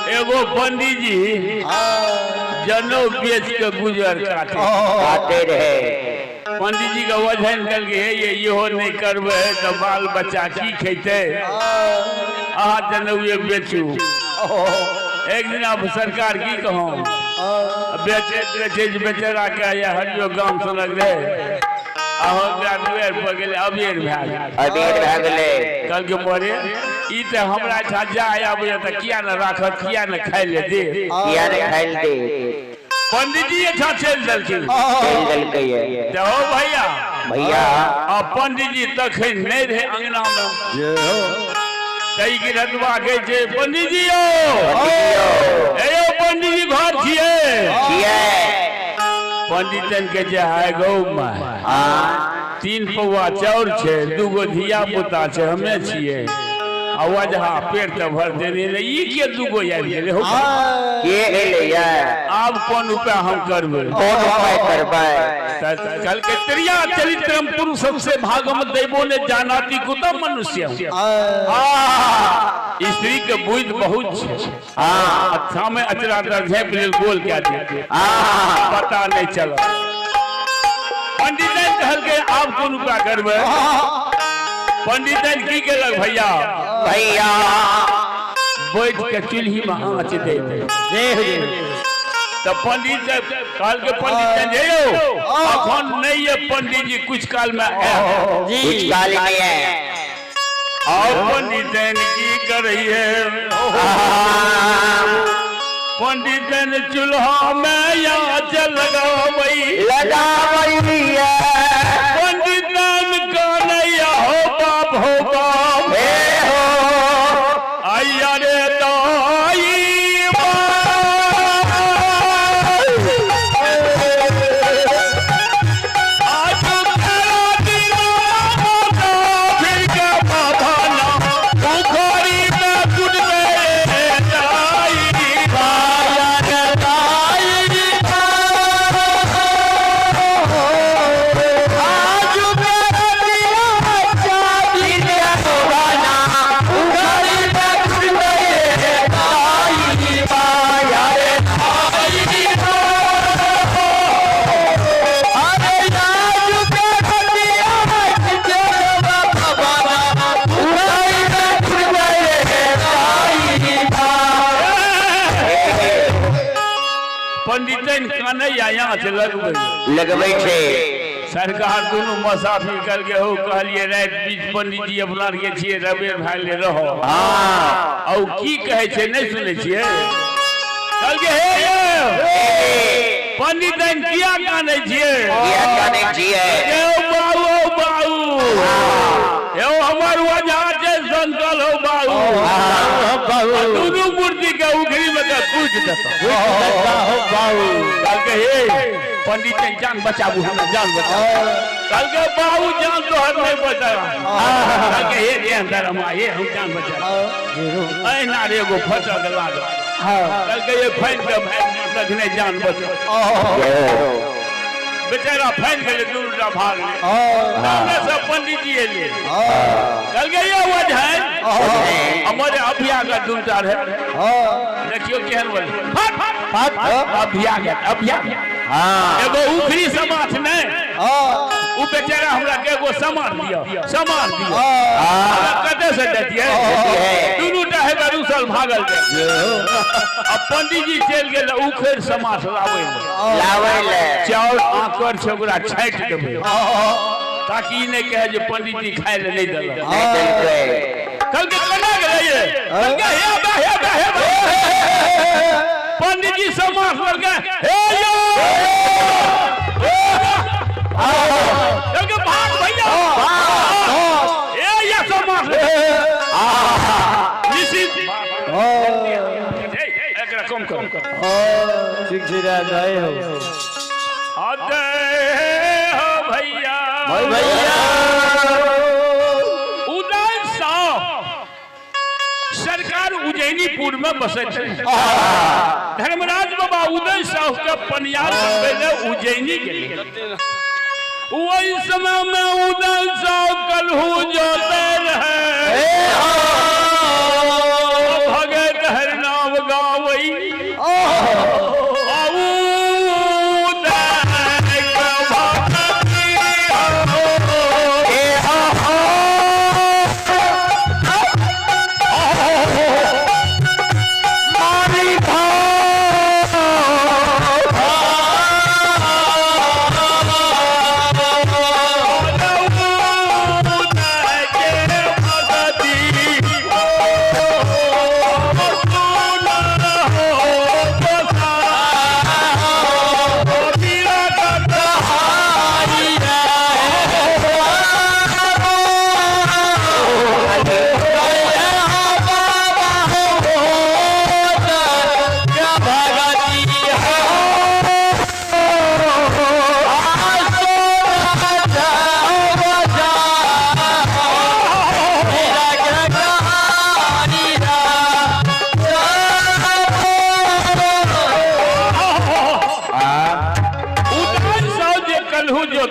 एगो पंडित जी जनौ बेच के गुजर काटे काटे रहे। पंडित जी के वजन कहलकै, हे ये इहो नहि करबै तऽ बाल बच्चा की खेतै, अहाँ जनौए बेचू। एक दिन आब सरकार की कहूँ, बेचे बेचे बेचारा के या हरियो गाम सनक रहे, अहाँ दुआरि पर गेलै, अबेर भए गेल। अबेर भए गेलै। कहलकै, मरे ई तऽ हमरा एहिठाम जाय आबैए तऽ किया ने राखत, किया ने खाइ लए दे, किया ने खाइ लए दे। पंडित जी एहिठाम चलि देलखिन, चलि देलकै। तऽ हौ भैया, भैया, आ पंडित जी तखन नहि रहै अंगनामे, तै की रतबा कहै छै, पंडित जी यौ, हे यौ पंडित जी, घर छियै? छियै। पंडितन के जे हाय गौ माय, 3 पौआ चाउर छै, 2 धिया पुता छै, हमे छियै, आ वजहा पेट तऽ भर देने ने, ई के 2 आबि गेलै हौ? के एलैया? आब कोन उपाय हम करबै? कोन उपाय करबै? कहलकै, त्रिया चरित्रम पुरुष से भागम दैवो ने जानाति कुतम मनुष्य। स्त्री के बुद्धि बहुत छै। अच्छा में अचरा तर झाँपि लेल गोल कए दे, पता नहीं चल। पंडित कहलकै, आब कोन उपाय करबै? पंडित की केलक भैया? भैया, बैठ के चूल्ही में आँच दे दे। तऽ पंडित कहलकै, पंडित जे यौ अखन नहीं ये पंडित जी, कुछ काल में आयत। कुछ काल में आयत। आओ पंडित की करैये? पंडित चूल्हा में आँच लगाबै, लगाबैया। पंडित कन्हैया हो बाप, हो बाप, हे हो, आइया रे दाई, आज तेरा दिन फिर के बाबा ना उखड़ी में कुटबे दाई। बाया रे दाई, आज मेरा दिया चांदी बना उघड़ी में कुटबे दाई, बाया रे दाई, अरे आज मेरा दिया बना उघड़ी में कुटबे दाई। पंडितन कन्हैया यहाँ से लगबै, लगबै छै। सरकार दुनू मुसाफिर कहलकै, हौ कहलियै राति बीच पंडित जी अपना आरके छियै, रबेर भए गेलै रहो। औ की कहै छै नहि सुनै छियै? कहलकै, हे यौ पंडितन, किया कानै छियै? किया कानै छियै? यौ बाबू, हौ बाबू, यौ हमर वजह छै संकल, हौ बाबू, दुनू मूर्ति के उखड़ी में के कूट देता। कहलकै, हे पंडित जी, जान बचाबू, हमरा जान बचाबू। कहलकै, बाबू, जान तोहर नहीं बचाबू। कहलकै, हे रे अंदर हम, हे हम जान बचाबू। एहिना रे एगो फटक लागल। कहलकै, ये फाइन के भाई तखने जान बचाउ। बेचारा फाइन गेलै, दुनू टा भाग गेलै। सामने से पंडित जी एलै। कहलकै, ये वजह हमर अभियागत दुनू टा रहे, देखियौ केहन बोले, फट अभियागत, अभियागत। एगो उखड़ी समाठ नहि, ओ बेचारा हमरा के एगो समाठ दिअ, समाठ दिअ। हमरा कतऽ से दैतियै? दुनू टा हेबे रुसल भागल जाय। आ पंडित जी चलि गेल उखड़ि समाठ लाबै लए, लाबै लए। चाउर आंकर छै, ओकरा छाटि देबै ताकि ई नहि कहै जे पंडित जी खाय लए नहि देलक। नहि देलकै। कहलकै, केना गेलै ये? कहलकै, हे बा, हे बा, हे बा। पंडित जी समाठ लड़के, हे यो, कहलकै, भाग भैया, हे ये समाठ निश्चित एकरा कम करू। ठीक छै रे, नहीं हो। अदे हो भैया, भैया, उदय साह सरकार उज्जैनीपुर में बसैत रहे। धर्मराज बाबा उदय साहु के पनियार बनबै लए उज्जैनी गेलै। ओहि समय में उदय साहु कलहू जोते रहे, भगत हरिनाम गाँव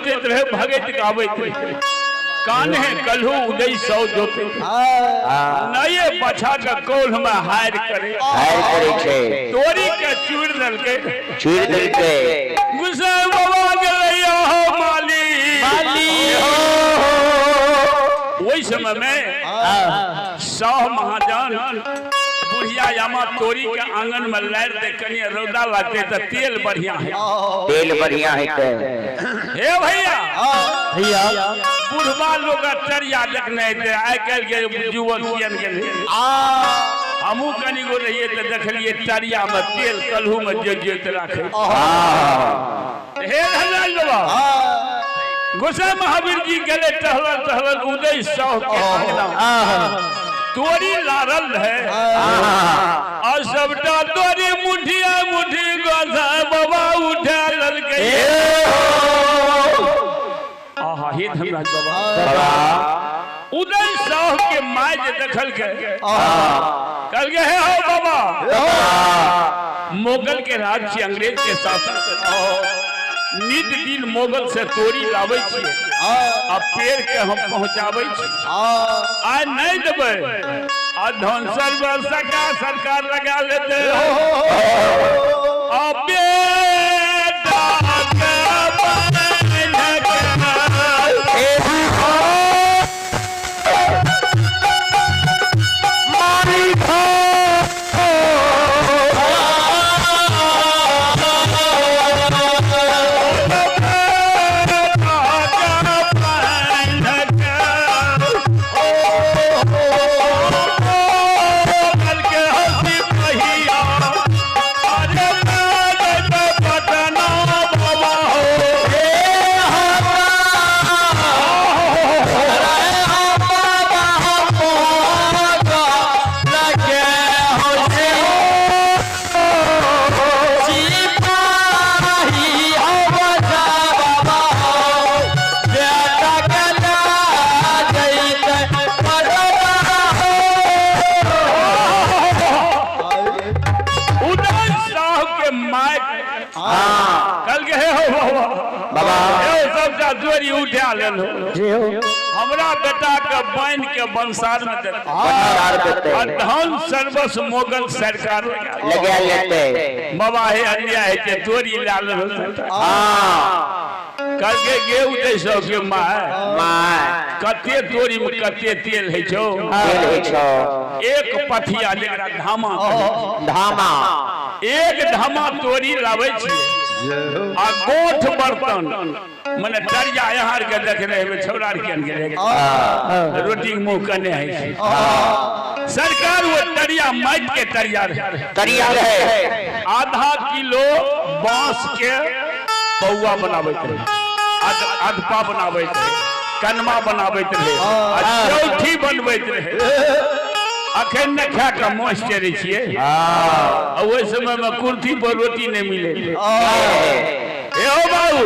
जोतैत रहे भगैत गाबैत रहे कान्हे कल्हू उदय सौ जोते नये बछा के कौल में हार करे हार करे छै तोरी के चूर देलकै चूर देलकै गुस्सा बाबा गेलै हो माली माली ओहि समय में सौ महाजन बुढ़िया यामा तोरी के आंगन में लारि दे कनि रौदा लागते तऽ तेल बढ़िया है तेल बढ़िया हेतै हे भैया भैया बुढ़वा लोग टरिया देखने हेतै आइ काल्हि के युवक सियन के हमहूँ कनि गो रहियै तऽ देखलियै टरिया में तेल कल्हू में जोति जोति राखै हे धनराज बाबा गोसाई महावीर जी गेले टहलल टहलल उदय साह के अंगना तोरी लारल रहे आ सबटा तोरी मुठिया मुठी गोसाई बाबा उठा लेलकै आहा हे धनराज बाबा उदय साह के माय जे देखलकै कहलकै हे हो बाबा मुगल के राज छी अंग्रेज के शासन नित दिन मुगल से तोरी लाबै छियै आ पेड़ के हम पहुंचाबै छी आइ नहि देबै आ धन सर्व सका सरकार लगा लेतै आ बेटा के बान्ह के उदय साह के माय कल के हे हो बाबा हे सबटा जोड़ी उठा लेल हो हमरा बेटा के बान्हि के बंसार में देते बंसार देते आ धन सर्वस्व मोगल सरकार लगा लेते बाबा हे अन्याय है के तोरी ला लेल हो सबटा। कल के गे उदय साह के माय माय कते तोरी में कते तेल है छौ तेल होइ छौ एक पथिया जकरा धामा कहै छै। धामा एक धामा तोरी लाबै छियै आ गोठ बर्तन मने टरिया यहाँ के देखने हेबै छौड़ा आर के गेलै रोटी के मुंह कने हइ छै सरकार वो टरिया माटि के टरिया रहै तरिया रहे आधा किलो बांस के पौआ बनाबैत रहे अधपा बनाबैत रहे कनमा बनाबैत रहे आ चौथी बनबैत रहे अखन ने खा के मोछ चढ़ै छियै आ ओहि समय में कुर्थी पर रोटी नहि मिले ए हो बाबू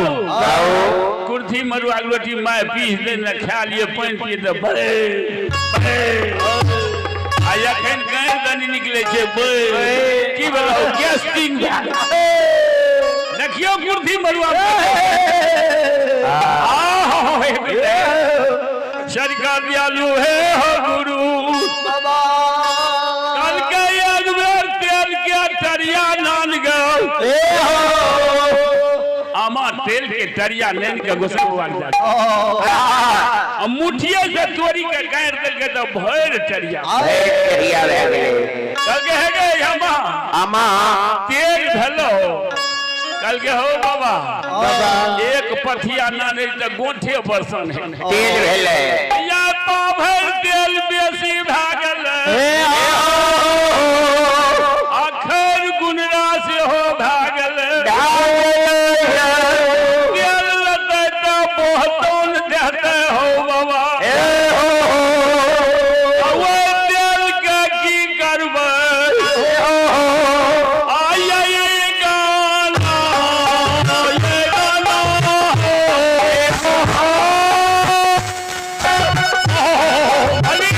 कुर्थी मरुआ के रोटी माय पीस दे ने खा लिए पानि पिए तऽ बड़े बड़े आ एखन गारि दनी निकलै छै बे की भेलौ गैस्टिंग भए गेल। देखियौ कुर्थी मरुआ आहा हे बेटे। सरकार दयालु हे हो गुरु कल के एक बेर तेल के तरिया नान गौ आमा तेल के तरिया नैन के गोसा बुआ आ मुठिए से तोरी के गाड़ि देलकै तऽ भरि तरिया तरिया भए गेलै कहलकै हे गे आमा आमा तेल भेलो कहलकै हो बाबा एक पथिया ना नहीं तऽ गोठे बरसन है तेल भेलै या पाभर तेल बेसी भए गेलै अखर गुनरा सेहो भए गेलै तेल लेतै तऽ बहुतोन देतै हो बाबा ओहि तेल के की करबै आइ ये गाना ये गाना हो अली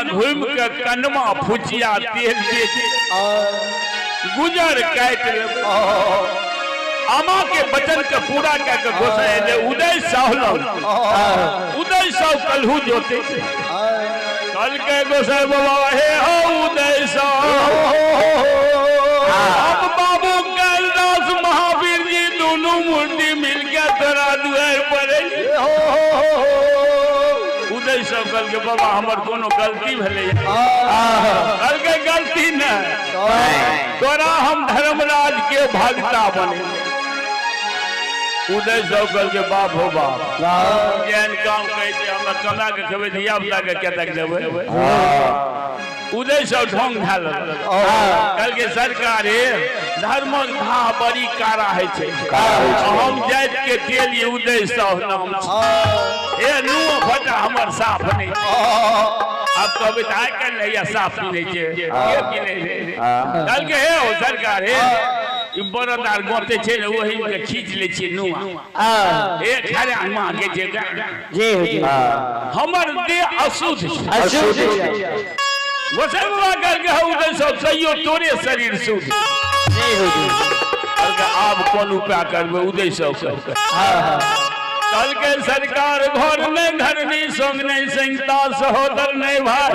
घूमि के कनमा फुचिया तेल बेच गुजर काटि लेबै। आमा के वचन के पूरा कऽ के गोसाई एलै उदय साहु लग। उदय साहु कलहू जोते कहलकै गोसाई बाबा, हे हो उदय साहु, हम बाबू कैलाश महावीर जी दोनों मूर्ति मिलके तोरा दुआर पर एली। उदय साहु कहलकै, बाबा, हमर कोनो गलती भेलै? कहलकै, गलती नहि, तोरा हम धर्मराज के भगता बने। उदय साहु कहलकै, बाप हो बाप, जेहन काम कहै छै, हमरा कमा के खेबै, धिया पुता के कतक देबै? उदय साहु ढोंग धए लेलक। कहलकै, सरकार, हे धर्मक धाह बड़ी कारा होइ छै। कारा होइ छै। हम जाति के तेल उदय साहु नाम छै। हे नुआ फटा हमर साफ नहि। आब कहबै तऽ आइ काल्हि हैया साफ पिन्है छै, के पिन्है छै? कहलकै, हे हो सरकार, हे ई बरद आर गोते छै ने, ओही के खींच लै छियै नुआ। हे खरा माँ के जे जी हो जी। हमर देह अशुद्ध छै। अशुद्ध छै। गोसाई बाबा कहलकै, हौ उदय सब, सहियो तोरे शरीर शुद्ध। जी हो जी। कहलकै, आब कोन उपाय करबै? उदय सब कहलकै, सरकार, घर नहि घरनी, संग नहि संगता, सहोदर नहि भाई,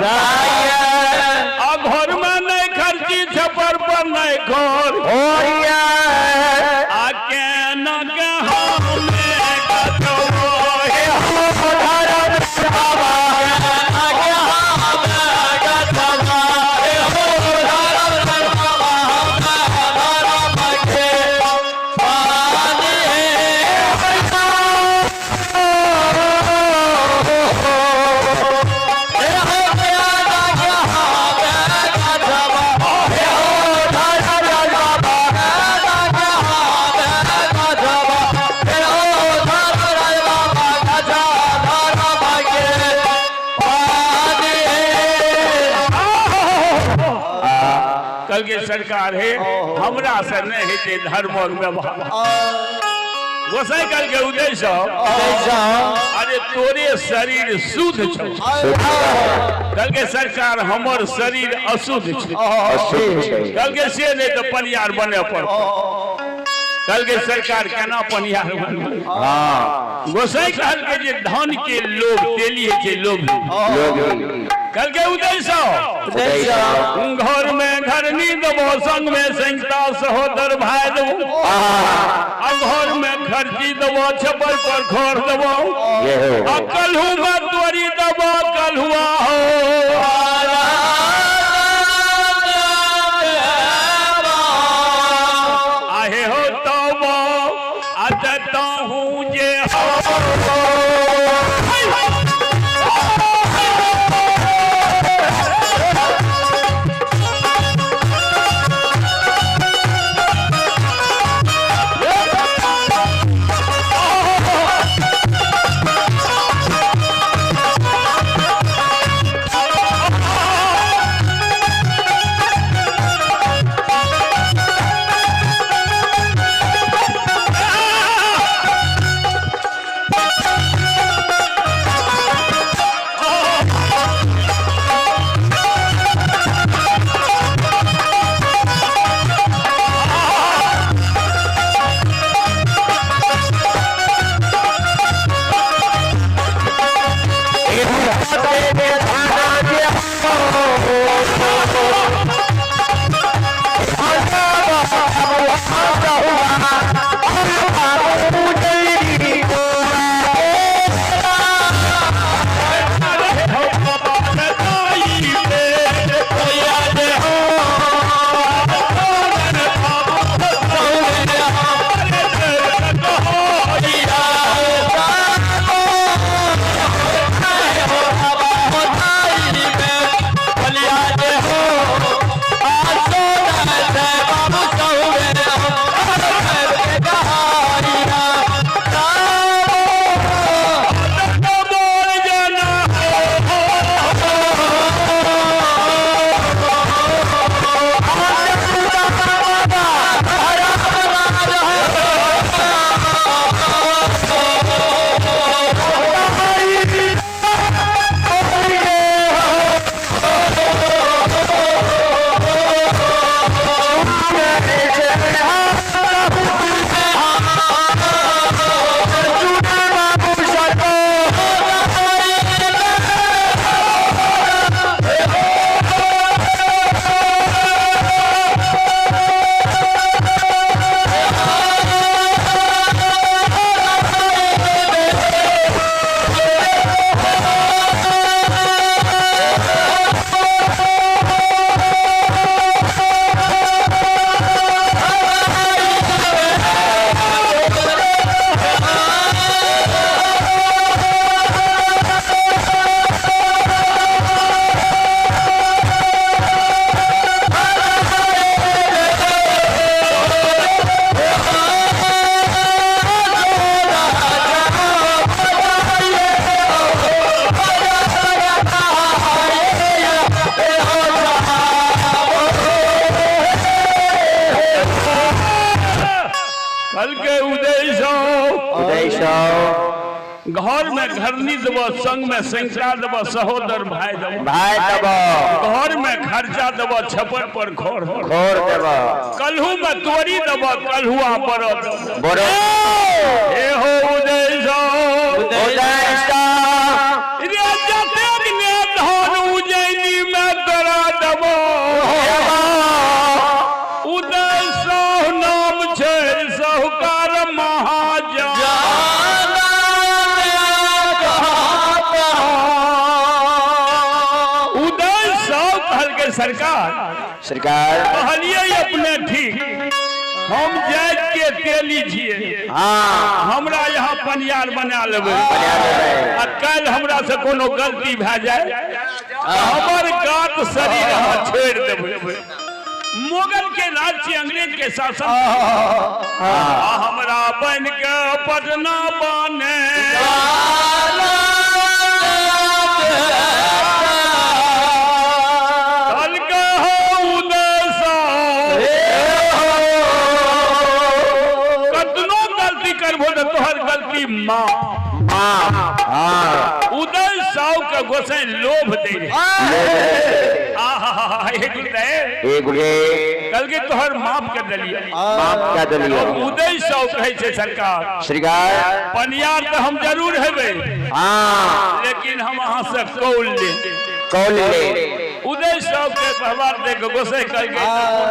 आ घर में नहि खर्ची, छपर पर नहि घर, आ केना के हमे कतबो हे। कहलकै, सरकार, हे हमरा से नहि हेतै धर्म और व्यवहार। गोसाई कहलकै, उदय साहब, अरे तोरे शरीर शुद्ध छौ। कहलकै, सरकार, हमर शरीर अशुद्ध छै। अशुद्ध छै। कहलकै, से नहि तऽ पनियार बने पड़तै। कहलकै, सरकार, केना पनियार बनबै? गोसाई कहलकै जे धन के लोभ तेली होइ छै, लोभ। लोभी। कहलकै, उदय साहब, उदय साहब, घर में घरनी देबो, संग में संगता सहोदर भाई देबो, आ घर में खर्ची देबो, छप्पर पर घर देबो, ये हो। आ कलहू में तोरी देबो, कलहुआ हो आहे हो तबो आ हूँ जे हो। कहलकै उदय साहु, उदय साहु। घर में घरनी देबो, संग में संख्या देबो, सहोदर भाई देबो, भाई देबो, घर में खर्चा देबो, छप्पर पर खोर खोर देबो, कल्हू में तोरी देबो, कल्हुआ पर बड़ो। हे हो उदय साहु, उदय साहु। रे जतेक ने धन उजैनी में तोरा देबो, उदय साहु नाम छै साहुकार महाजन। उदय साहु कहलकै सरकार, सरकार कहलियै अपने ठीक, हम जाति के तेली छियै। हाँ। हमरा यहाँ पनियार बना लेबै, बना लेबै। आ काल्हि हमरा से कोनो गलती भए जाय तऽ हमर गात शरीर अहाँ छोड़ि देबै। मुगल के राज छी, अंग्रेज के शासन, आ हमरा बन के पटना बने। कहलकै हौ उदय साहु, कतनो गलती करबो तऽ तोहर गलती माफ। हाँ। उदय साहु के गोसाई लोभ दे रहे। आहा, हे गुरुदेव, एक गुरुदेव, कहलकै तोहर माफ कर देलियै। माफ कर देलियै। उदय साहु कहै छै सरकार, सरकार, पनियार तऽ हम जरूर हेबै, हाँ, लेकिन हम अहाँ से कौल ले कौल ले। उदय साहु के व्यवहार देख गोसाई कहलकै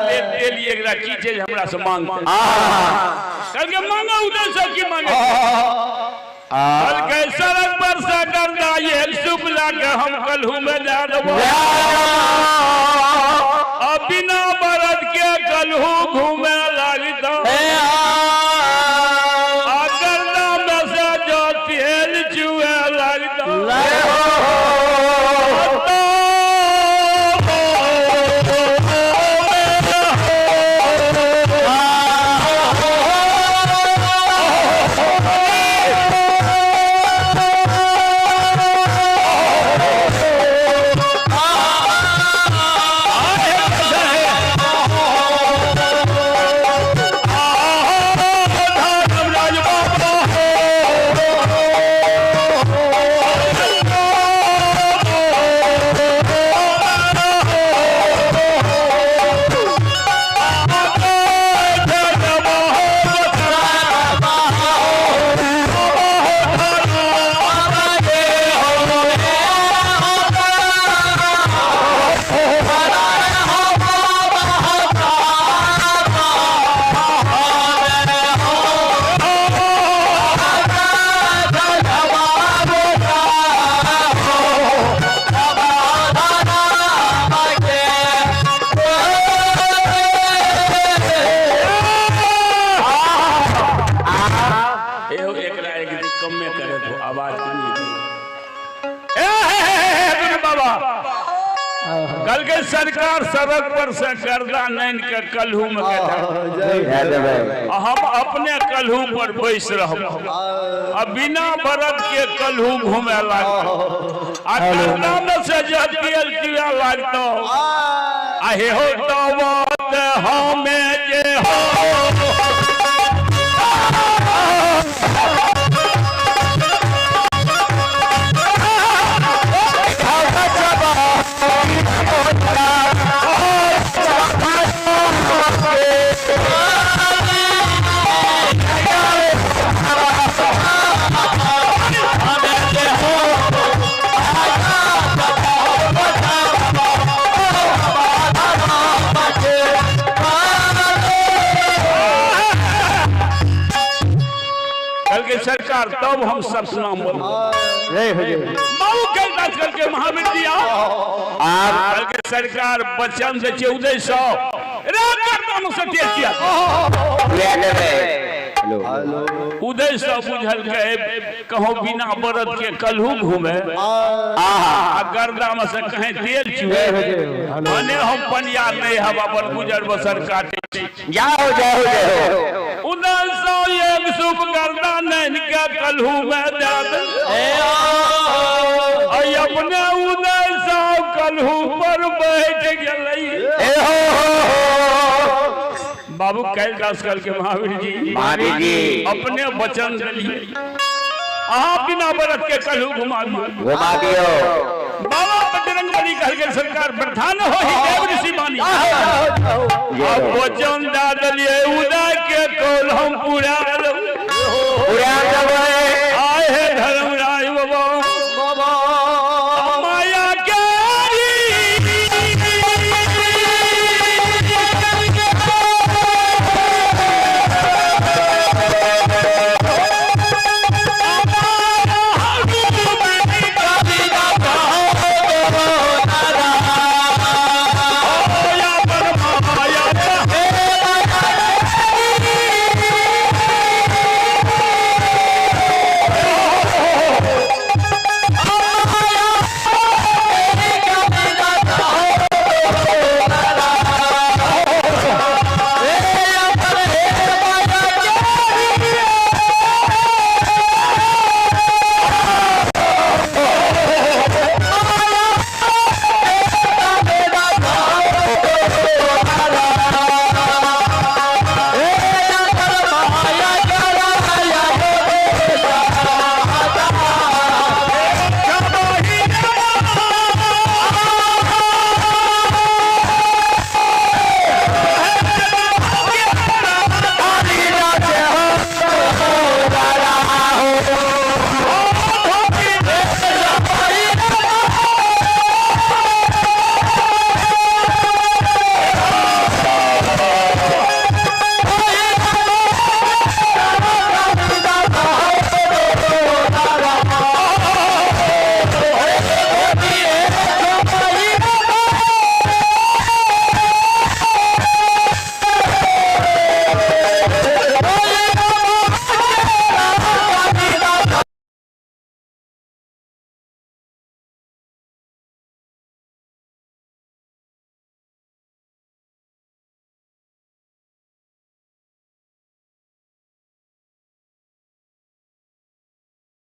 ले देलियै, एकरा की छै जे हमरा से मांगतै? आहा। कहलकै मांगो उदय साहु, की मांगे? कहलकै सड़क पर से गर्दा एक सूप ला के हम कलहू में दए देबो, आ बिना बरद के कलहू घूमे लगतौ, आ गर्दा में से जो तेल चुए लगतौ। एहो एकरा एक दिन कमे करे दो आवाज कनी दे। ए हे हे हे हे दुनू बाबा, कहलकै सरकार सड़क पर से गर्दा नानि के कल्हू में के धर। दए देबै। आ हम अपने कल्हू पर बैस रहब, आ बिना बरद के कल्हू घूमे लागतौ, आ गर्दा में से जे तेल चुए लागतौ, आ हे हो तब हमे जे हो। कहलकै सरकार तब हम सतनाम बोलबै। जय हो जय। बाबू कैलाश कहलकै महावीर जी आओ। आप कहलकै सरकार वचन से छै उदय सौ रे गर्दन से तेज किया। ले लेबै। हेलो। उदय सौ बुझलकै कहूँ बिना बरद के कल्हू घूमे, आहा। आ गर्दा में से कहीं तेल चुए, मने हम पनिया नहीं हवा पर गुजर बसर काटे छी। जाओ जाओ जय हो। उदय सौ एक शुभ गर्दा नैन के कल्हू में दे दे। आई अपने उदय सौ कल्हू पर बैठ गेलै। ए हो हो हो। बाबू कैलदास कहल के महावीर जी, महावीर जी, अपने वचन दिलिए, अहाँ बिना व्रत के कलहू घुमा दियौ। घुमा दियो। बाबा बजरंग बली कहल के सरकार प्रधान हो ही देव ऋषि मानी। जय अब हो। वचन दे दिलिए उदय के